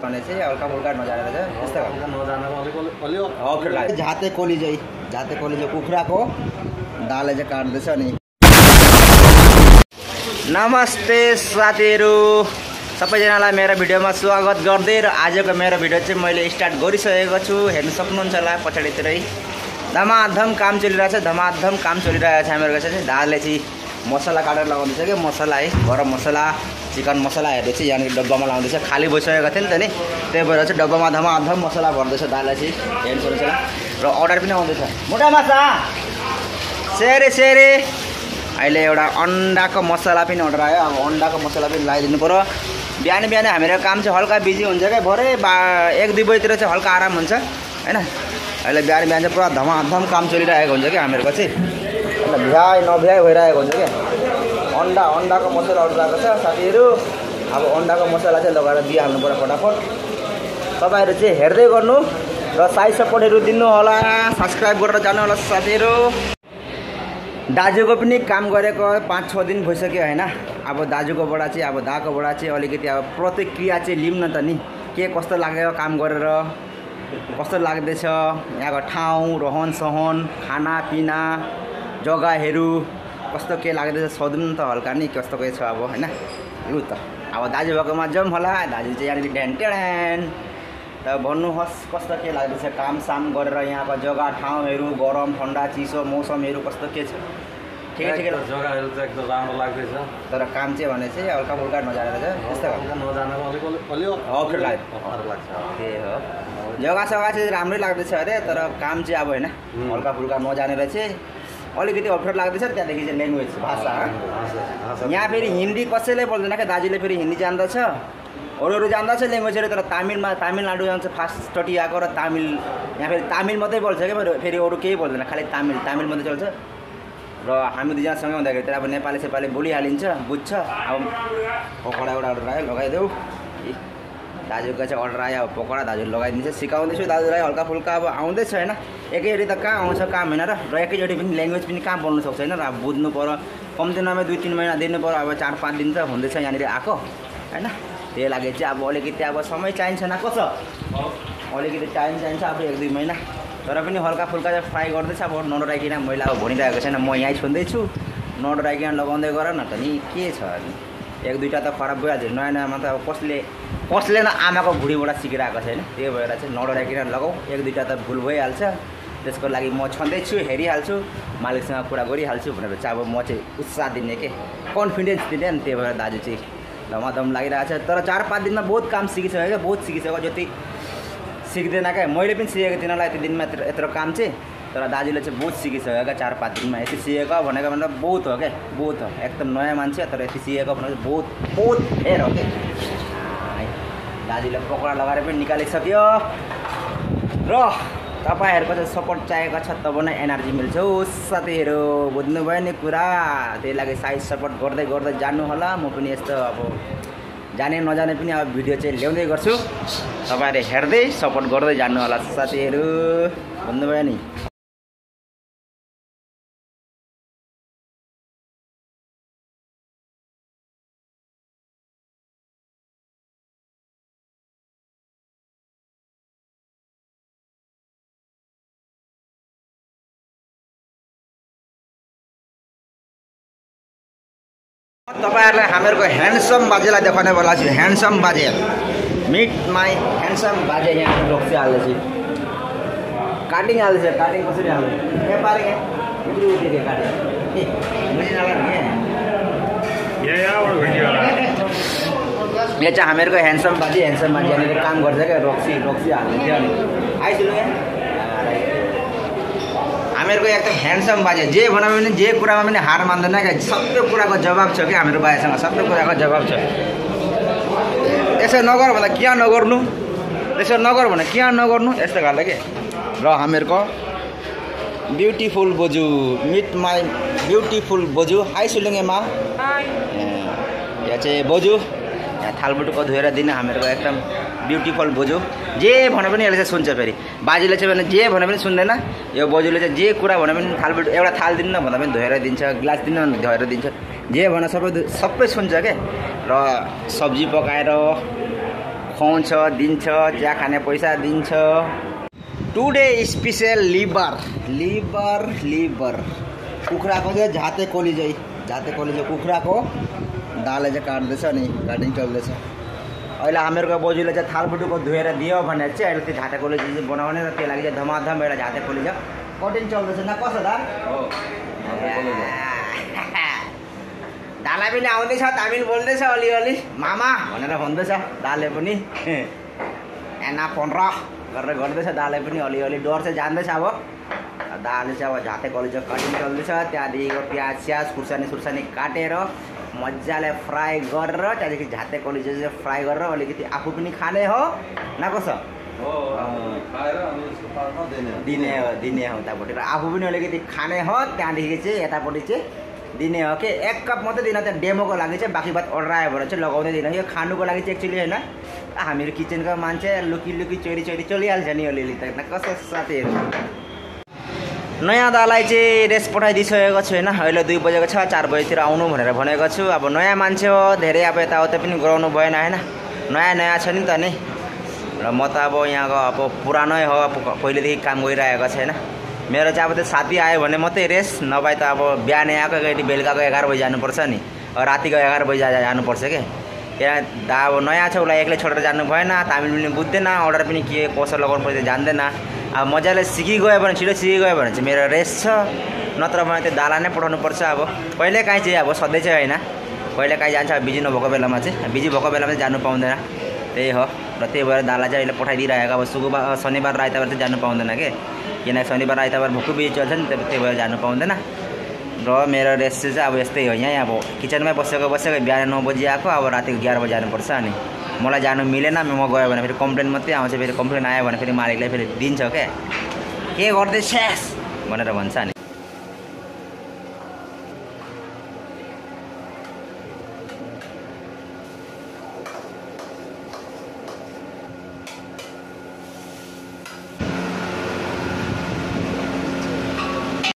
भने चाहिँ हल्का फुल्का नजानेर चाहिँ त्यस्तो खालको झाते कोली चाहिँ कुखुराको दालले चाहिँ काट्दैछ नि। नमस्ते साथीहरू, सबैजनालाई मेरो भिडियोमा स्वागत गर्दै र आजको मेरो भिडियो चाहिँ मैले स्टार्ट गरिसकेको छु। हेर्न सक्नुहुन्छ होला पछाडितिरै धमाधम काम चलिरहेछ, हामीहरूको चाहिँ दालले चाहिँ मसला काटेर लगाउँदैछ कि मसला है, गरम मसला चिकन मसलाहरू चाहिँ यहाँनिर डब्बामा लाउँदैछ। खाली भइसकेको थियो नि त नि, त्यही भएर चाहिँ डब्बामा धमाधम मसला भर्दैछ दाललाई चाहिँ। हेर्नु सक्नुहुन्छ र अर्डर पनि आउँदैछ। मोटा माछा सेरे अहिले एउटा अन्डाको मसला पनि अर्डर आयो। अब अन्डाको मसला पनि लगाइदिनु पऱ्यो। बिहान हामीहरू काम चाहिँ हल्का बिजी हुन्छ क्या, भरे 1-2 बजीतिर चाहिँ हल्का आराम हुन्छ हैन। अहिले बिहान चाहिँ पुरा धमाधम काम चलिरहेको हुन्छ क्या हामीहरूको चाहिँ, भ्याइ नभ्याइ भइरहेको हुन्छ क्या। अन्डाको मसला अर्डर आएको छ साथीहरू। अब अन्डाको मसला चाहिँ लगाएर दिइहाल्नु पऱ्यो फटाफट। तपाईँहरू चाहिँ हेर्दै गर्नु र साइज सपोर्टहरू दिनु होला, सब्सक्राइब गरेर जानु होला साथीहरू। दाजुको पनि काम गरेको 5-6 दिन भइसक्यो हैन। अब दाजुकोबाट चाहिँ अब दाकोबाट चाहिँ अलिकति अब प्रतिक्रिया चाहिँ लिऊँ न त नि, के कस्तो लाग्यो काम गरेर, कस्तो लाग्दैछ यहाँको ठाउँ, रहन सहन, खानापिना, जग्गाहरू कस्तो के लाग्दैछ सोध्नु त हल्का नि कस्तो के छ अब हैन। लु त अब दाजु भएकोमा जाउँ होला। दाजु चाहिँ यहाँनिर ढ्यान त भन्नुहोस् कस्तो के लाग्दैछ काम साम गरेर, यहाँको जग्गा ठाउँहरू, गरम ठन्डा चिसो मौसमहरू कस्तो के छ? ठिकै जग्गाहरू चाहिँ एकदम राम्रो लाग्दैछ, तर काम चाहिँ भने चाहिँ हल्का फुल्का नजानेर चाहिँ त्यस्तो अप्ठ्यारो लाग्छ। त्यही हो, जग्गा चाहिँ राम्रै लाग्दैछ अरे, तर काम चाहिँ अब होइन हल्का फुल्का नजानेर चाहिँ अलिकति अप्ठ्यारो लाग्दैछ। त्यहाँदेखि चाहिँ ल्याङ्ग्वेज भाषा यहाँ फेरि हिन्दी कसैले बोल्दैन क्या। दाजुले फेरि हिन्दी जान्दछ, अरू जान्दछ ल्याङ्ग्वेजहरू, तर तामिलनाडु जान्छ फार्स्ट स्टडी आएको र तामिल यहाँ फेरि तामिल मात्रै बोल्छ क्या, फेरि अरू केही बोल्दैन, खालि तामिल मात्रै चल्छ। र हामी दुईजनासँगै हुँदाखेरि त अब नेपाली सेपाली बोलिहालिन्छ, बुझ्छ। अब पकौडा एउटा अर्डर आयो, लगाइदेऊ। दाजुको चाहिँ अर्डर आयो, अब पकौडा दाजु लगाइदिन्छ, सिकाउँदैछु दाजुलाई हल्का फुल्का। अब आउँदैछ होइन, एकैचोटि त कहाँ आउँछ काम होइन र एकैचोटि पनि ल्याङ्ग्वेज पनि कहाँ बोल्नु सक्छ होइन र। अब बुझ्नु पऱ्यो, कम्ती नभए 2-3 महिना दिनु पऱ्यो। अब 4-5 दिन त हुँदैछ यहाँनिर आएको होइन। त्यही लागि चाहिँ अब अलिकति अब समय चाहिन्छ न कसो, अलिकति टाइम चाहिन्छ अब 1-2 महिना। तर पनि हल्का फुल्का चाहिँ फ्राई गर्दैछ। अब नडराइकन मैले अब भनिरहेको छैन, म यहीँ छुन्दैछु, नडराइकन लगाउँदै गर न त नि, के छ नि। 1-2टा त खराब भइहाल्छ, नयाँ त अब कसले न आमाको भुँडीबाट सिकिरहेको छैन। त्यही भएर चाहिँ नडराइकन लगाऊ, 1-2टा त भुल भइहाल्छ। त्यसको लागि म छँदैछु, हेरिहाल्छु, मालिकसँग कुरा गरिहाल्छु भनेर चाहिँ अब म चाहिँ उत्साह दिने के कन्फिडेन्स दिने नि। त्यही भएर दाजु चाहिँ धमाधम लागिरहेको छ। तर 4-5 दिनमा बहुत काम सिकिसक्यो क्या, बहुत सिकिसक्यो। जति सिक्दैन क्या, मैले पनि सिकेको थिइनँ होला यति दिनमा यत्रो काम चाहिँ, तर दाजुले चाहिँ बहुत सिकिसक्यो क्या 4-5 दिनमा। यति सिकेको भनेको मतलब बहुत हो क्या, बहुत हो। एकदम नयाँ मान्छे तर यति सिकेको भनेको बहुत हेर हो क्या। दाजुले पकौडा लगाएर पनि निकालिसक्यो। र तपाईँहरूको चाहिँ सपोर्ट चाहिएको छ तब नै एनर्जी मिल्छ साथीहरू, बुझ्नुभयो नि कुरा। त्यही लागि साइज सपोर्ट गर्दै जानु होला। म पनि यस्तो अब जाने नजाने पनि अब भिडियो चाहिँ ल्याउँदै गर्छु, तपाईँहरूले हेर्दै सपोर्ट गर्दै जानु होला साथीहरू, बुझ्नुभयो नि। तपाईँहरूलाई हामीहरूको ह्यान्डसम बाजेलाई देखाउने बेला चाहिँ ह्यान्डसम बाजे, मिट माई ह्यान्डसम बाजे यहाँ रोक्सी हाल्दैछु, काटिङ हाल्दैछ। काटिङ कसरी हाल्दैछ नेपाली काटिङ यहाँ चाहिँ हामीहरूको ह्यान्डसम बाजे यहाँनिर काम गर्छ क्या, रोक्सी हाल्दैछ। अनि आइसक्यो क्या हामीहरूको एकदम ह्यान्डसम बाजे, जे भनौँ भने जे कुरामा पनि हार मान्दैन क्या। सबै कुराको जवाब छ क्या हाम्रो बाजेसँग, सबै कुराको जवाब छ। यसो नगर भन्दा क्या नगर्नु, यसो नगर भन्दा क्या नगर्नु, यस्तो खालको के। र हामीहरूको ब्युटिफुल बोजू, मिट माई ब्युटिफुल बोजू। हाई सुलिङेमा यहाँ चाहिँ बोजू, यहाँ थालबुटुको धोएर दिने हामीहरूको एकदम ब्युटिफुल बोजू। जे भने पनि यसले चाहिँ सुन्छ। फेरि बाजेले चाहिँ भने जे भने पनि सुन्दैन, यो बोजूले चाहिँ जे कुरा भने पनि थालबुट एउटा थाल दिन्न भन्दा पनि धोएर दिन्छ, ग्लास दिन्न धोएर दिन्छ, जे भने सबै सुन्छ क्या। र सब्जी पकाएर खुवाउँछ दिन्छ चिया खाने पैसा दिन्छ टुडे स्पेसल लिभर कुखुराको चाहिँ झाते कलिजै कुखुराको दालले चाहिँ काट्दैछ नि काटिङ चल्दैछ अहिले हामीहरूको बोजूले चाहिँ थालबुटुको धोएर दियो भने चाहिँ अहिले त्यो झाते कलिजो चाहिँ बनाउने र त्यो लागि चाहिँ धमाधम एउटा झाते कलिजो कटिङ चल्दैछ न कसो दा दाललाई पनि आउँदैछ तामिल बोल्दैछ अलिअलि मामा भनेर भन्दैछ दालले पनि एना 15 गरेर गर्दैछ दालले पनि अलिअलि डर चाहिँ जान्दैछ अब दालले चाहिँ अब झाते कलिजो कटिङ चल्दैछ त्यहाँदेखिको प्याज खुर्सानी काटेर मजाले फ्राई गरेर त्यहाँदेखि झाते कलिजो चाहिँ फ्राई गरेर अलिकति आफू पनि खाने हो न कसो दिने हो उतापट्टि र आफू पनि अलिकति खाने हो त्यहाँदेखि चाहिँ यतापट्टि चाहिँ दिने हो कि 1 कप मात्रै दिन त्यहाँ डेमोको लागि चाहिँ बाँकी बात अर्डर आयो भने चाहिँ लगाउँदै दिन यो खानुको लागि चाहिँ एक्चुअली होइन हामीहरू किचनको मान्छे लुकी चोरी चलिहाल्छ नि अलिअलि त कस्तो साथीहरू नयाँ दालाई चाहिँ रेस्ट पठाइदिइसकेको छु होइन अहिले 2 बजेको छ 4 बजीतिर आउनु भनेर भनेको छु अब नयाँ मान्छे हो धेरै अब यताउता पनि गराउनु भएन होइन नयाँ छ नि त नि र म त अब यहाँको अब पुरानै हो पहिलेदेखि काम गरिरहेको छैन मेरो चाहिँ अब त्यो साथी आयो भने मात्रै रेस्ट नभए त अब बिहानै आएको एकचोटि बेलुकाको 11 बजी जानुपर्छ नि रातिको 11 बजी जानुपर्छ कि यहाँ अब नयाँ छ उसलाई एक्लै छोडेर जानु भएन तामिल पनि बुझ्दैन अर्डर पनि के कसो लगाउनु पर्छ जान्दैन अब मजाले छिटो सिकिगयो भने चाहिँ मेरो रेस्ट छ नत्र भने त्यो दाला नै पठाउनु पर्छ अब कहिलेकाहीँ चाहिँ अब सधैँ चाहिँ होइन कहिलेकाहीँ जान्छ बिजी नभएको बेलामा चाहिँ बिजी भएको बेलामा चाहिँ जानु पाउँदैन त्यही हो र त्यही भएर दाला चाहिँ अहिले पठाइदिइरहेको अब शनिबार र आइतबार चाहिँ जानु पाउँदैन कि किनकि शनिबार आइतबार भुक्कु बिजी चल्छ नि त्यही भएर जानु पाउँदैन र मेरो रेस्ट चाहिँ अब यस्तै हो यहीँ अब किचनमै बसेको बिहान 9 बजी आएको अब रातिको 11 बजी जानुपर्छ अनि मलाई जानु मिलेन म गयो भने फेरि कम्प्लेन मात्रै आउँछ फेरि कम्प्लेन आयो भने फेरि मालिकलाई फेरि दिन्छ क्या के गर्दैछस् भनेर भन्छ नि